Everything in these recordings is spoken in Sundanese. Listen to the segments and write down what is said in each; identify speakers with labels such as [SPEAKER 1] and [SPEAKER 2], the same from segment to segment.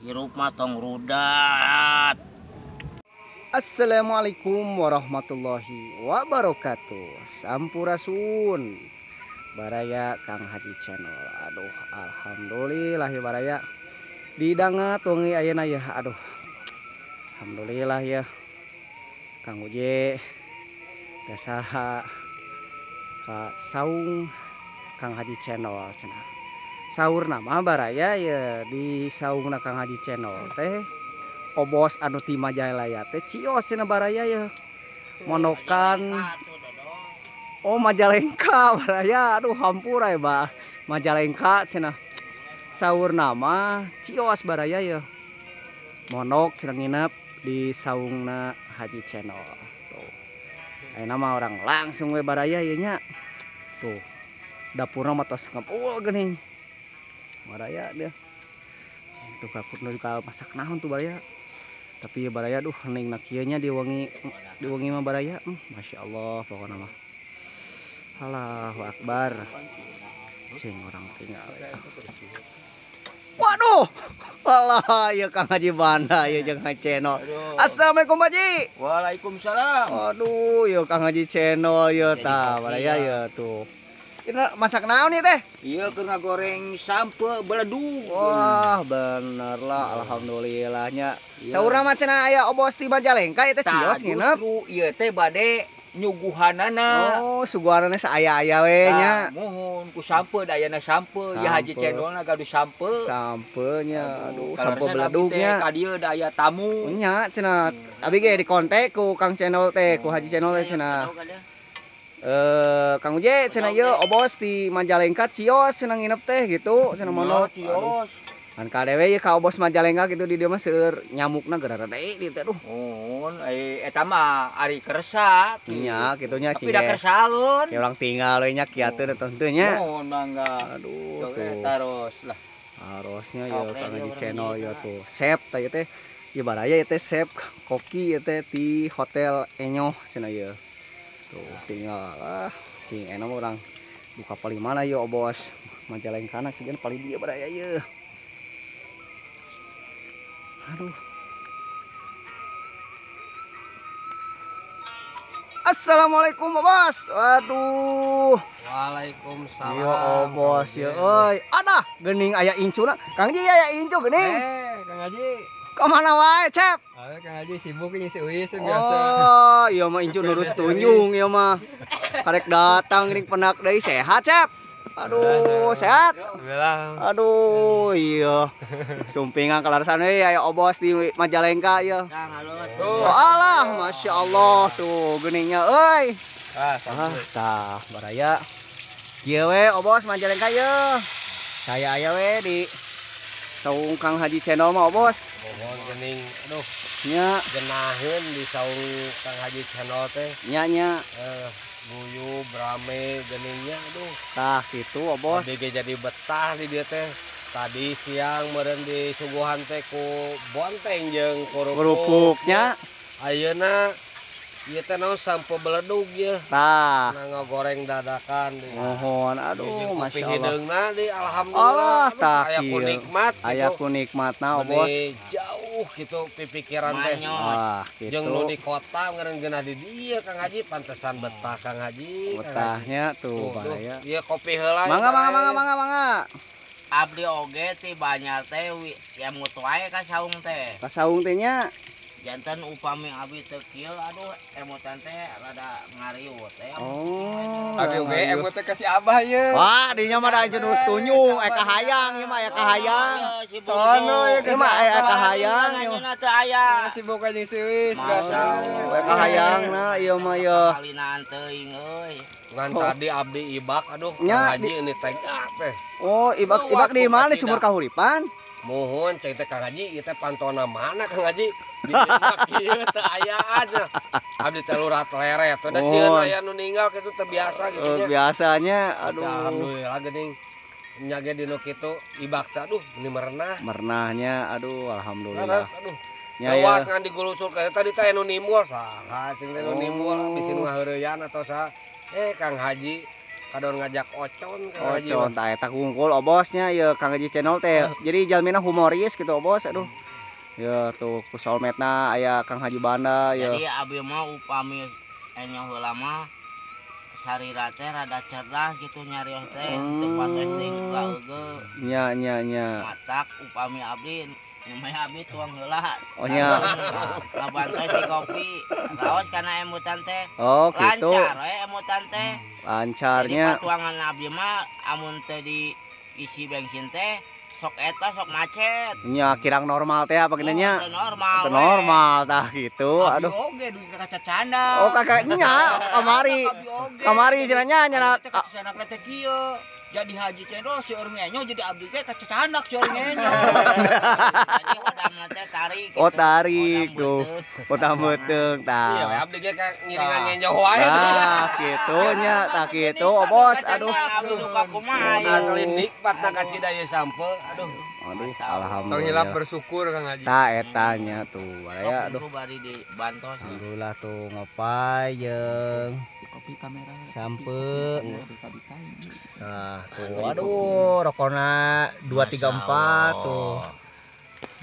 [SPEAKER 1] Hirup mah tong rudat.
[SPEAKER 2] Assalamualaikum warahmatullahi wabarakatuh. Sampurasun baraya Kang Haji Channel. Aduh, alhamdulillah ya baraya. Didangat wengi ayeuna ya. Aduh. Alhamdulillah ya. Kang Uje saha ka saung Kang Haji Channel cenah. Saur nama baraya ya di saungna Kang Haji Channel teh obos anu ti Majalaya teh cios cenah baraya ya. Monokan oh Majalengka baraya, aduh hampura ya bah. Majalengka cenah. Saur nama cios baraya ya. Monok cenah nginep di saungna Haji Channel. Tuh. Ayeuna mah orang langsung we baraya ieu nya. Tuh. Dapurna mah tos ngepul geuning. Baraya dia. Tuh kakut nu ka masak naon tuh baraya. Tapi ya baraya duh hening na kieu nya diwengi mah baraya. Masya Allah pokona mah. Allahu akbar. Cing orang tinggal ya. Waduh. Alah ya Kang Haji Banda ya jeung Channel. Assalamualaikum Pak Haji.
[SPEAKER 1] Waalaikumsalam.
[SPEAKER 2] Aduh ya Kang Haji Channel ya tah baraya ya tuh. Ini masak naon nih teh?
[SPEAKER 1] Iya keur ngagoreng sampe beledug.
[SPEAKER 2] Wah bener lah alhamdulillahnya. Saurna mah cenah aya obos ti Majalengka ieu teh cios nginep.
[SPEAKER 1] Ieu teh bade nyuguhanana.
[SPEAKER 2] Oh, suguhanana saaya-aya we nya.
[SPEAKER 1] Muhun ku sampe dayana sampe, ya Haji Cendolna gaduh sampe.
[SPEAKER 2] Sampe nya, aduh sampe beledugnya.
[SPEAKER 1] Ka dieu da aya tamu.
[SPEAKER 2] Nya cenah. Abi ge dikontak ku Kang Channel teh, ku Haji Channel teh cenah. Kang Uje cenah ieu obos di Majalengka cios cenah nginep teh gitu cenah mono cios. Kan kadewe ieu ka obos Majalengka gitu di dieu mah seueur nyamukna geura deui di teh aduh.
[SPEAKER 1] Mun eta mah ari kersa.
[SPEAKER 2] Nya kitu nya
[SPEAKER 1] tapi da kersaeun.
[SPEAKER 2] Ya urang tinggal we nya kiateun eta teu nya.
[SPEAKER 1] Mun mangga.
[SPEAKER 2] Aduh tuh.
[SPEAKER 1] Taros lah.
[SPEAKER 2] Harusnya ya Kang Haji Channel ya tuh. Sep tah ieu teh. Ieu baraya ieu teh sep koki ieu teh di Hotel Enyoh cenah ieu. Tuh tinggal lah cing enak orang buka paling mana yo bos Majalengkana sejen paling dia baraya ye. Aduh. Assalamualaikum bos. Aduh.
[SPEAKER 3] Waalaikumsalam.
[SPEAKER 2] Yo bos yo euy. Ada geuning aya incuna. Kang Ji aya incu geuning.
[SPEAKER 3] Kang Haji.
[SPEAKER 2] Kemana wae, Cep?
[SPEAKER 3] Ayo Kang Haji sibuk ini si Uis biasa.
[SPEAKER 2] Oh, iya mah incu nurus tunjung iya mah. Karek datang geuning penak deui sehat, Cep. Aduh, sehat.
[SPEAKER 3] Alhamdulillah.
[SPEAKER 2] Aduh, iya. Sumpingan kalarasan we aya obos di Majalengka ieu. Oh, alah, Masya Allah tuh geuningnya euy.
[SPEAKER 3] Ah,
[SPEAKER 2] tah baraya. Kieu we obos Majalengka ieu. Saya aya we di saung Kang Haji Channel mah obos.
[SPEAKER 3] Mohon geuning, aduh.
[SPEAKER 2] Nya
[SPEAKER 3] genaheun di saung Kang Haji Channel teh.
[SPEAKER 2] Nya nya.
[SPEAKER 3] Guyub rame geuningnya aduh.
[SPEAKER 2] Tah kitu obos.
[SPEAKER 3] Abdi ge jadi betah di dieu teh. Tadi siang meureun di suguhan teh ku bonteng jeung kerupuk.
[SPEAKER 2] Kerupuknya.
[SPEAKER 3] Ayeuna ieu teh naon sampe beledug ye.
[SPEAKER 2] Tah.
[SPEAKER 3] Na ngagoreng dadakan.
[SPEAKER 2] Mohon aduh Masya Allah.
[SPEAKER 3] Hideungna di alhamdulillah.
[SPEAKER 2] Allah tah
[SPEAKER 3] aya ku nikmat.
[SPEAKER 2] Aya ku nikmatna obos.
[SPEAKER 3] Jauh gitu pipikiran teh.
[SPEAKER 2] Ah, gitu.
[SPEAKER 3] Jeung nu di kota ngeunah di dieu Kang Haji pantesan betah Kang Haji.
[SPEAKER 2] Betahnya tuh bahaya.
[SPEAKER 3] Ieu kopi heula.
[SPEAKER 2] Mangga mangga mangga mangga mangga.
[SPEAKER 1] Abdi oge ti Banjar teh ya mutu wae ka saung teh.
[SPEAKER 2] Ka saung teh nya.
[SPEAKER 1] Jantan upami abi teu kieu aduh emotan teh rada ngariut teh.
[SPEAKER 2] Oh.
[SPEAKER 3] Abi oge emot teh ka si Abah ye.
[SPEAKER 2] Wah, dinya mah da anjeun nurus tunjung aya kahayang ieu mah aya kahayang.
[SPEAKER 3] Sono
[SPEAKER 2] ieu mah aya kahayang.
[SPEAKER 1] Anjeunna teu aya.
[SPEAKER 3] Sibuk anjing si Wis biasa.
[SPEAKER 2] Aya kahayangna ieu mah ye.
[SPEAKER 1] Kalinaan teuing euy.
[SPEAKER 3] Ngan tadi abdi ibak aduh Kang Haji ini teh teh.
[SPEAKER 2] Oh, ibak ibak di mana sumur kahuripan?
[SPEAKER 3] Mohon cek teh Kang Haji ieu teh pantona mana Kang Haji? Di dieu mah kieu teu ayaan. Abdi teh lurat leret. Da sieun aya nu ninggal kitu teu biasa kitu nya.
[SPEAKER 2] Biasanya aduh.
[SPEAKER 3] Alhamdulillah geuning nya ge dinu kitu ibak teh aduh meni merenah.
[SPEAKER 2] Merenahnya aduh alhamdulillah.
[SPEAKER 3] Aduh. Nya ya. Ngan digulusul ka tadi teh nu nimbul saha cing teh nu nimbul bisi nu ngaheureyan atau saha. Kang Haji Kadon ngajak ocon Kang Haji.
[SPEAKER 2] Ocon tah eta hungkul obosnya ya Kang Haji Channel teh. Jadi jalmina humoris gitu obos aduh. Ya tuh ku soulmate-na aya Kang Haji Banda ya.
[SPEAKER 1] Jadi abi mah upami enyo heula mah sarira teh rada cerdas gitu nyarios teh teu patos deui kaeugeuh.
[SPEAKER 2] Nya nya nya.
[SPEAKER 1] Matak upami abdi nyumeh abdi tuang heula.
[SPEAKER 2] Oh nya.
[SPEAKER 1] Ngabantos si kopi raos kana emutan teh.
[SPEAKER 2] Oh gitu.
[SPEAKER 1] Lancar we emutan teh.
[SPEAKER 2] Lancarnya.
[SPEAKER 1] Jadi patuangan abdi mah amun teu diisi bensin teh sok eta sok macet.
[SPEAKER 2] Nya kirang normal teh apa gini nya?
[SPEAKER 1] Oh, normal.
[SPEAKER 2] Normal tah gitu. Aduh.
[SPEAKER 4] Oge duit ka cacana.
[SPEAKER 2] Oh kakak nya kamari. Kamari cenah nya nya
[SPEAKER 4] kacacana teh kieu. Jadi Haji Channel seueur ngenyo jadi abdi ge kacacanak seueur ngenyo.
[SPEAKER 1] Jadi hodamna teh tarik.
[SPEAKER 2] Oh tarik tuh. Hodam beuteung tah.
[SPEAKER 3] Iya abdi ge ka ngiringan ngenyo wae.
[SPEAKER 2] Nah kitu nya tah kitu bos aduh.
[SPEAKER 1] Abdi duka kumaha
[SPEAKER 3] ieu. Kali nikmatna ka Cidaya sampe aduh.
[SPEAKER 2] Aduh alhamdulillah.
[SPEAKER 3] Tong hilap bersyukur Kang Haji.
[SPEAKER 2] Tah eta nya tuh baraya aduh.
[SPEAKER 1] Bari dibantos.
[SPEAKER 2] Alhamdulillah tuh ngopai jeung
[SPEAKER 4] kopi kamera
[SPEAKER 2] sampe. Nah tuh aduh rokona 2 3 4 tuh.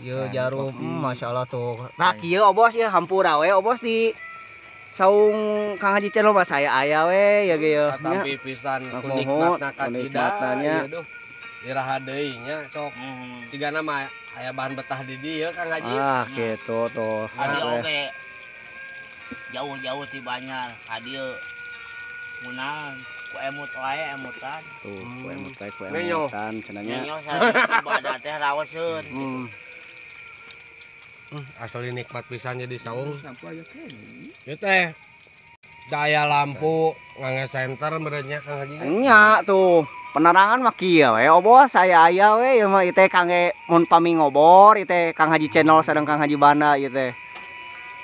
[SPEAKER 2] Ieu jarum masyaallah tuh. Nah kieu obos ya hampura we obos di saung Kang Haji Channel mah saya aya we ya ge ya.
[SPEAKER 3] Tapi pisan ku nikmatna ka Cidaya aduh. Iraha deui nya sok. Cigana mah aya bahan betah di dieu Kang Haji.
[SPEAKER 2] Ah kitu tuh.
[SPEAKER 1] Abi oge jauh-jauh ti Banjar ka dieu. Munaon ku emut wae emutan.
[SPEAKER 2] Tuh ku emut wae ku emutan cenah nya.
[SPEAKER 1] Nyenyo sareng teh raoseun.
[SPEAKER 3] Asli nikmat pisan jadi saung. Ieu teh daya lampu ngangge senter meureun nya Kang Haji.
[SPEAKER 2] Nya tuh. Penerangan mah kieu we obos saya aya we ieu mah ieu teh kangge mun pami ngobor ieu teh Kang Haji Channel sareng Kang Haji Banda ieu teh.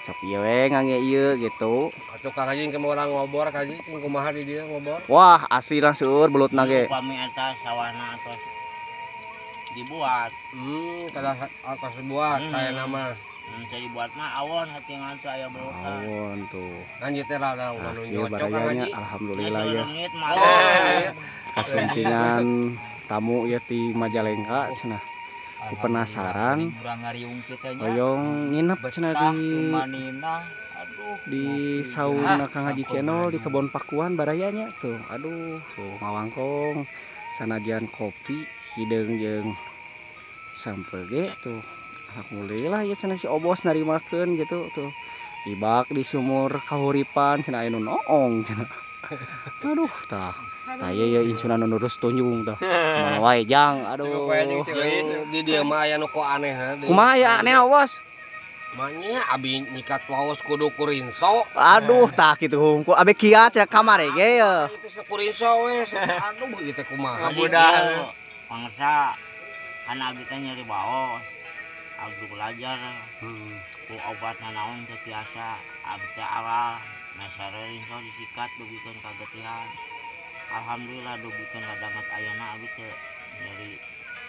[SPEAKER 2] Sok ieu we ngangge ieu gitu.
[SPEAKER 3] Atuh Kang Haji ke urang ngobor Kang Haji cing kumaha di dieu ngobor?
[SPEAKER 2] Wah, asli lah seueur belutna ge.
[SPEAKER 1] Upami eta sawahna atos dibuat.
[SPEAKER 3] Kada atos dibuat kaya mah.
[SPEAKER 1] Teu dibuat mah awon hatingan teu aya belutan.
[SPEAKER 2] Awon tuh.
[SPEAKER 3] Kan ieu teh rada anu nyocok Kang Haji.
[SPEAKER 2] Alhamdulillah ya. Kasuntingan tamu ya ti Majalengka cenah. Ku penasaran. Hoyong nginep cenah di sauna Kang Haji Channel di Kebon Pakuan barayanya tuh. Aduh, tuh ngawangkong sanajan kopi hideung jeung sampe ge tuh. Alhamdulillah ya cenah si obos narimakeun gitu tuh. Ibak di sumur kahuripan cenah aya nu noong cenah. Aduh tah. Tah ieu ya insunan nu nurus tunjung tah. Mana wae jang aduh.
[SPEAKER 3] Di dieu mah aya nu ko anehna.
[SPEAKER 2] Kumaha ya aneh bos?
[SPEAKER 3] Manya abi nyikat waos kudu kurinso.
[SPEAKER 2] Aduh tah kitu hungkul. Abe kiat cenah kamari ge ye.
[SPEAKER 3] Itu kurinso we. Aduh ieu teh kumaha.
[SPEAKER 1] Ngabudah. Pangsa kan abi teh nyeri baos. Abdi belajar. Ku obat naon teh tiasa. Abi teh awal meser rinso disikat dugikeun ka getihan. Alhamdulillah dugikeun kadangat ayeuna abi teh nyeri.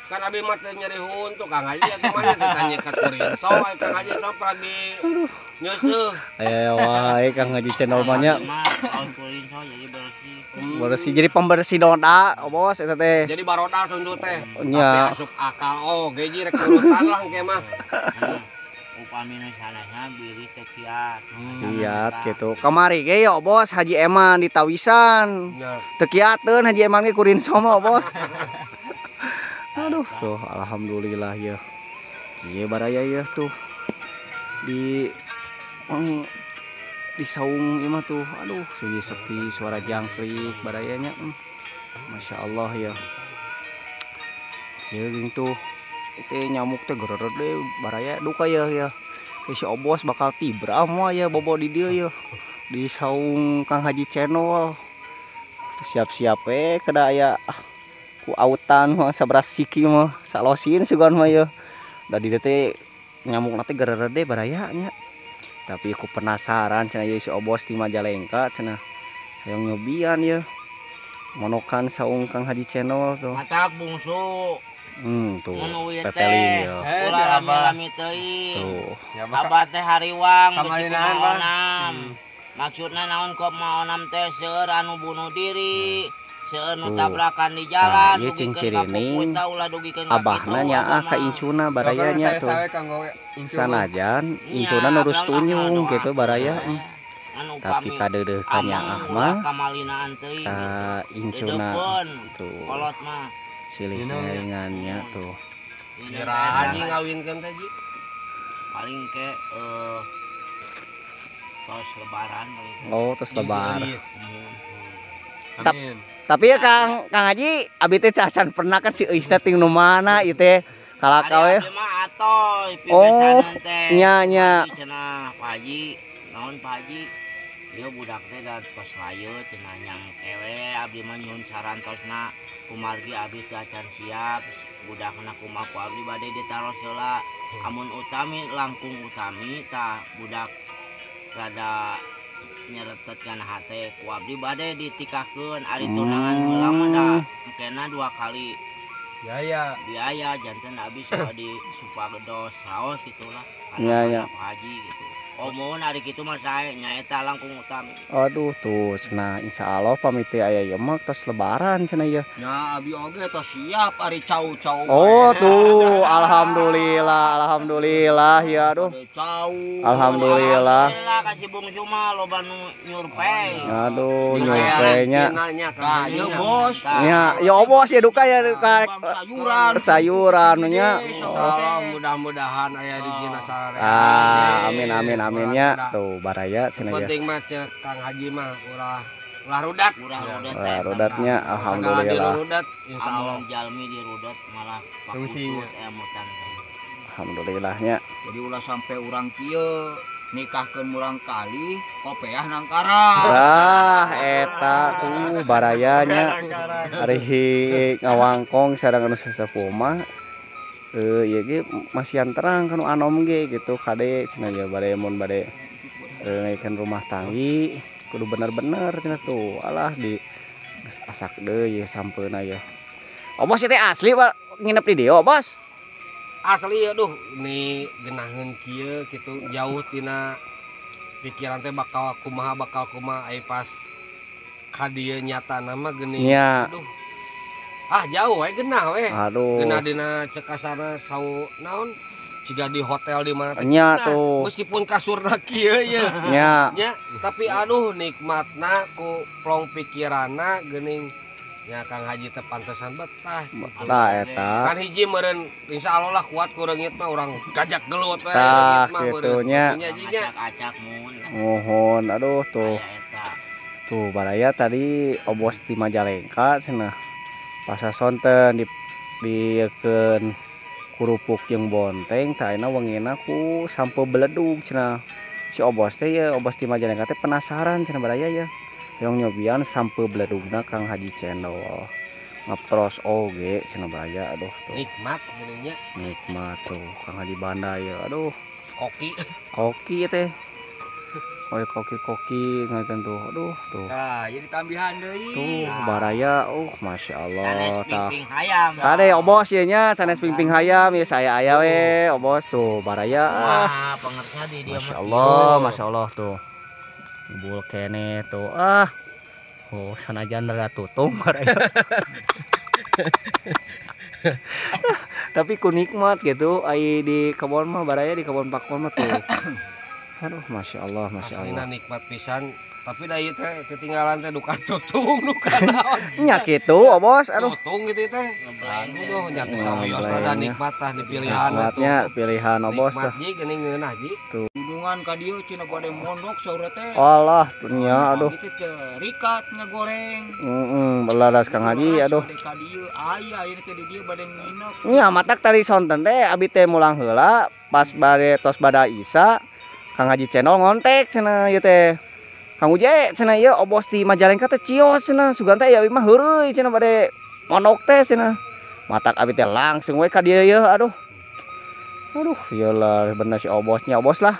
[SPEAKER 3] Kan abi mah teu nyeri huntu Kang Haji atuh mah nya teh nyikat kurinso we Kang Haji teh lagi nyeuseum.
[SPEAKER 2] Aya wae Kang Haji Channel mah nya.
[SPEAKER 1] Kurinso jadi bersih.
[SPEAKER 2] Bersih jadi pembersih doda bos eta teh.
[SPEAKER 3] Jadi baroda tuntu teh.
[SPEAKER 2] Nya.
[SPEAKER 3] Tapi asup akal oge ji rek turutan lah engke mah.
[SPEAKER 1] Upami nu sanesna bilih teh kiat.
[SPEAKER 2] Kiat gitu. Kamari ge yo bos Haji Eman ditawisan. Teu kiateun Haji Eman ge kurinso mah bos. Aduh tuh alhamdulillah ya. Kieu baraya ya tuh. Di saung ieu mah tuh. Aduh sunyi sepi suara jangkrik barayanya. Masya Allah ya. Kieu geuning tuh. Itu nyamuk teh gerere baraya duka ya ya. Si obos bakal tibra mah ya bobo di dieu ya. Di saung Kang Haji Channel. Siap-siap we kada aya ku autan mah sabras siki mah salosin sugan mah ya. Da di dieu teh nyamuk teh gerere baraya nya. Tapi aku penasaran cenah ieu si obos ti Majalengka cenah. Hayang nyobian ya. Monokan saung Kang Haji Channel tuh.
[SPEAKER 1] Matak bungsu.
[SPEAKER 2] Tuh pepeli ya.
[SPEAKER 1] Ulah lami-lami teuing. Tuh. Abah teh hariwang bisi kumaonam. Maksudna naon kok maonam teh seueur anu bunuh diri. Seueur nu tabrakan di jalan.
[SPEAKER 2] Nah, ieu cing cirining abahna nyaah ka incuna baraya nya tuh. Sanajan incuna nurus tunyung gitu baraya. Tapi kadeudeuh ka nyaah mah ka incuna tuh. Silih nyaringannya tuh.
[SPEAKER 3] Iraha haji ngawinkeun teh ji?
[SPEAKER 1] Paling ke tos lebaran paling.
[SPEAKER 2] Oh, tos lebaran. Amin. Tapi ya Kang Haji, abi teh cacan pernah kan si Eus teh ting nu mana ieu teh kalaka we. Oh, nya nya.
[SPEAKER 1] Cenah Pak Haji, naon Pak Haji? Ieu budak teh da tos layu cenah nyangke we abdi mah nyuhun sarantosna kumargi abdi teh acan siap budakna kumaha ku abdi bade ditaros heula. Amun utami langkung utami tah budak rada nyeretet kana hate ku abdi bade ditikahkeun ari tunangan heula mah da engkena 2 kali biaya janten abdi suka di supados raos gitulah
[SPEAKER 2] nya
[SPEAKER 1] Pak Haji gitu. Oh mohon ari kitu mah sae nyaeta langkung utami.
[SPEAKER 2] Aduh tuh cenah insyaallah pamit teh aya ieu mah tos lebaran cenah ieu.
[SPEAKER 4] Nya abi oge tos siap ari cau-cau.
[SPEAKER 2] Oh tuh alhamdulillah alhamdulillah ya aduh. Alhamdulillah.
[SPEAKER 1] Alhamdulillah kasih bungsu mah loba nu nyurpei.
[SPEAKER 2] Aduh nyurpeinya.
[SPEAKER 4] Nah, ieu bos.
[SPEAKER 2] Nya ya bos ya duka ya duka
[SPEAKER 4] sayuran.
[SPEAKER 2] Sayuran nya.
[SPEAKER 3] Insyaallah mudah-mudahan aya rezeki sararea.
[SPEAKER 2] Ah amin amin. Aminnya tuh baraya cenah ya.
[SPEAKER 3] Penting mah cek Kang Haji mah ulah rudat.
[SPEAKER 2] Ulah rudatnya alhamdulillah.
[SPEAKER 3] Rudat insyaallah
[SPEAKER 1] jalmi dirudat malah pakusut emutan.
[SPEAKER 2] Alhamdulillahnya.
[SPEAKER 4] Jadi ulah sampai urang kieu nikahkeun murang kali kopeah nangkara.
[SPEAKER 2] Ah eta tuh barayanya. Ari ngawangkong sareng anu sesepuh mah ieu ge masihan terang kanu anom ge gitu kade cenah ya bade mun bade ngaikeun rumah tanggi kudu bener-bener cenah tuh alah di asak deui ye sampeuna ye. Oh bos teh asli Pak nginep di dieu bos.
[SPEAKER 3] Asli aduh ni geunaheun kieu kitu jauh tina pikiran teh bakal kumaha ai pas ka dieu nyatana mah geuning aduh. Ah jauh we genah we.
[SPEAKER 2] Aduh.
[SPEAKER 3] Genah dina cekasana sau naon ciga di hotel di mana teh.
[SPEAKER 2] Nya tuh.
[SPEAKER 3] Meskipun kasurna kieu ye.
[SPEAKER 2] Nya.
[SPEAKER 3] Nya, tapi aduh nikmatna ku plong pikiranna geuning nya Kang Haji teh pantesan betah.
[SPEAKER 2] Tah eta.
[SPEAKER 3] Kan hiji meureun insyaallah lah kuat ku reungit mah urang gajak gelut we
[SPEAKER 2] reungit mah
[SPEAKER 3] meureun.
[SPEAKER 2] Nya
[SPEAKER 1] acak-acak mun.
[SPEAKER 2] Mohon aduh tuh. Tuh baraya tadi obos di Majalengka cenah. Pasar sonten diekeun kerupuk jeung bonteng tah ayeuna wengina ku sampe beledug cenah. Si obos teh ye obos di Majalengka teh penasaran cenah baraya ye. Hoyong nyobian sampe beledugna Kang Haji Cendol. Ngepros oge cenah baraya aduh tuh.
[SPEAKER 3] Nikmat geuning nya.
[SPEAKER 2] Nikmat tuh Kang Haji Banda ye aduh.
[SPEAKER 3] Koki.
[SPEAKER 2] Koki teh. Oh koki-koki ngaken tuh, aduh tuh.
[SPEAKER 4] Nah, jadi tambihan deui.
[SPEAKER 2] Tuh baraya, masya Allah.
[SPEAKER 1] Sanes pingping hayam.
[SPEAKER 2] Kade obos ieu nya, sanes pingping hayam ya saya aya we, obos tuh baraya.
[SPEAKER 1] Wah, pangersa di dieu.
[SPEAKER 2] Masya Allah, masya Allah tuh. Bul kene tuh ah. Oh, sanajan rada tutung baraya. Tapi ku nikmat gitu, ai di kebon mah baraya di kebon pakon mah tuh. Aduh, masya Allah, masya Allah.
[SPEAKER 3] Aslina nikmat pisan, tapi da ieu teh ketinggalan teh duka tutung, duka naon.
[SPEAKER 2] Nya kitu, bos, aduh.
[SPEAKER 3] Tutung gitu teh. Aduh, nya teh sawios rada nikmat tah di pilihan
[SPEAKER 2] nikmatnya, pilihan bos tah.
[SPEAKER 3] Nikmat ji geuning ngeunah ji.
[SPEAKER 2] Tuh.
[SPEAKER 4] Dudungan ka dieu cenah bade mondok saur teh.
[SPEAKER 2] Alah, nya aduh.
[SPEAKER 4] Kitu teh rikat ngegoreng.
[SPEAKER 2] Heeh, belaras Kang Haji aduh.
[SPEAKER 4] Ka dieu aya ieu teh di dieu bade nginep.
[SPEAKER 2] Nya matak tadi sonten teh abi teh mulang heula pas bade tos bada Isa. Kang Haji Cendol ngontek cenah ieu teh. Kang Uje cenah ieu obos di Majalengka teh cios cenah sugan teh ieu mah heureuy cenah bade mondok teh cenah. Matak abi teh langsung we ka dieu yeuh aduh. Aduh ieu lah bener si obosnya obos lah.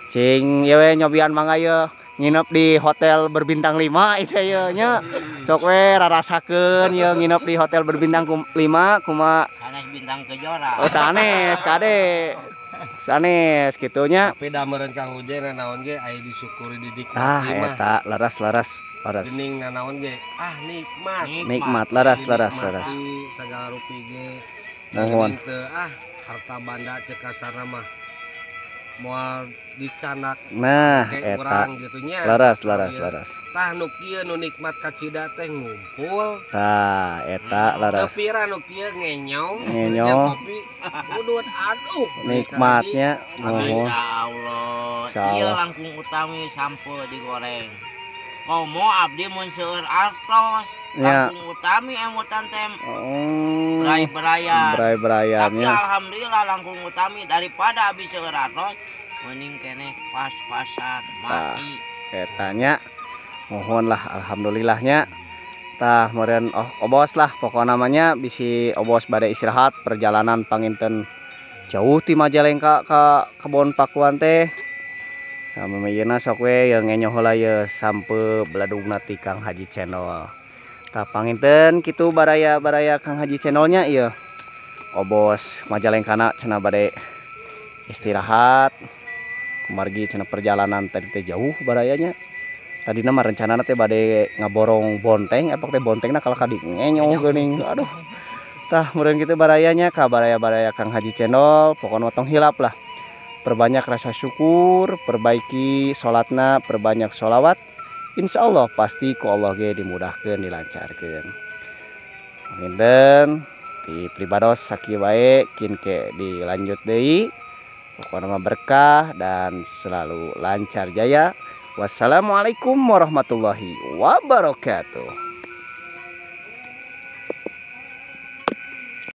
[SPEAKER 2] Cing ieu we nyobian mangga ieu nginep di hotel berbintang 5 ieu ieu nya. Sok we rarasakeun ieu nginep di hotel berbintang 5 kumaha
[SPEAKER 1] sanes bintang kejora.
[SPEAKER 2] Oh sanes kade. Sanes kitunya.
[SPEAKER 3] Tapi da meureun Kang Uje naon ge aya disyukuri didik.
[SPEAKER 2] Ah eta leres-leres. Leres.
[SPEAKER 3] Geuning nanaon ge ah nikmat.
[SPEAKER 2] Nikmat leres leres leres.
[SPEAKER 3] Sagala rupi ge.
[SPEAKER 2] Mohon.
[SPEAKER 3] Teu ah harta banda cek kasarna mah moal dicanak.
[SPEAKER 2] Nah, eta
[SPEAKER 3] urang gitu nya.
[SPEAKER 2] Leres leres leres.
[SPEAKER 3] Tah nu kieu nu nikmat kacida teh ngumpul.
[SPEAKER 2] Tah eta leres.
[SPEAKER 3] Teu pira nu kieu ngenyong,
[SPEAKER 2] ngenyong
[SPEAKER 3] kopi. Udut aduh
[SPEAKER 2] nikmatnya mohon.
[SPEAKER 1] Insyaallah. Ieu langkung utami sampeu digoreng. Komo abdi mun seueur artos. Langkung utami emutan teh. Berai-berayan.
[SPEAKER 2] Berai-berayan.
[SPEAKER 1] Tapi alhamdulillah langkung utami daripada abdi seueur artos mending keneh pas-pasan mati.
[SPEAKER 2] Eta nya. Mohon lah alhamdulillahnya. Tah meureun oh obos lah pokokna namanya bisi obos bade istirahat perjalanan panginten jauh ti Majalengka ka Kebon Pakuan teh. Sama yeuna sok we ye ngenyoh heula ye sampeu beladugna ti Kang Haji Channel. Tah panginten kitu baraya-baraya Kang Haji Channelnya ieu. Obos Majalengkana cenah bade istirahat. Kumargi cenah perjalanan tadi teh jauh barayanya. Tadina mah rencanana teh bade ngaborong bonteng, epak teh bontengna kalah ka di ngenyoh geuning. Aduh. Tah meureun kitu barayanya ka baraya-baraya Kang Haji Channel, pokona tong hilap lah. Perbanyak rasa syukur, perbaiki salatna, perbanyak sholawat. Insya Allah pasti ku Allah ge dimudahkeun, dilancarkeun. Panginten di pribados sakieu wae kin ke dilanjut deui. Pokona mah berkah dan selalu lancar jaya. Wassalamualaikum warahmatullahi wabarakatuh.